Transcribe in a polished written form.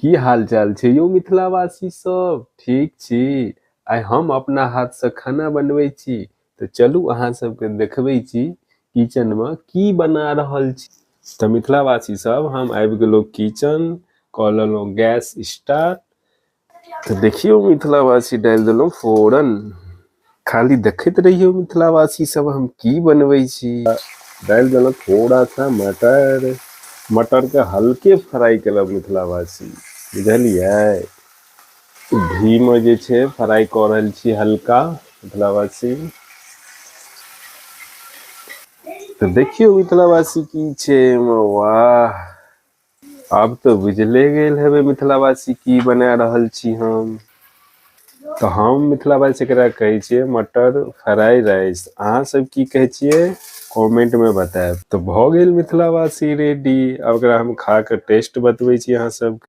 की हाल चाल छै यौ मिथिलावासी सब? ठीक छी? आइ हम अपना हाथसँ खाना बनबै छी, तऽ चलू अहाँ सबके देखबै छी किचनमे की बना रहल छी। तऽ मिथिलावासी सब, हम आबि गेलहुँ किचन, कऽ लेलहुँ गैस स्टार्ट। तऽ देखियौ मिथिलावासी, डालि देलहुँ फोरन। खाली देखैत रहियौ मिथिलावासी सब, हम की बनबै छी। डालि देलहुँ थोड़ा सा मटर। मटरके हल्के फ्राई केलहुँ मिथिलावासी, बुझलियै? घीमे जे छै फ्राई कऽ रहल छी हल्का मिथिलावासी। तऽ देखियौ मिथिलावासी की छै एहिमे। वाह, आब तऽ बुझले गेल हेबै मिथिलावासी की बना रहल छी हम। तऽ हम मिथिलावासी एकरा कहै छियै मटर फ्राई राइस। अहाँ सब की कहै छियै, कमेंटमे बतायब। तऽ भऽ गेल मिथिलावासी रेडी। आब एकरा हम खा कऽ टेस्ट बतबै छी अहाँ सबके।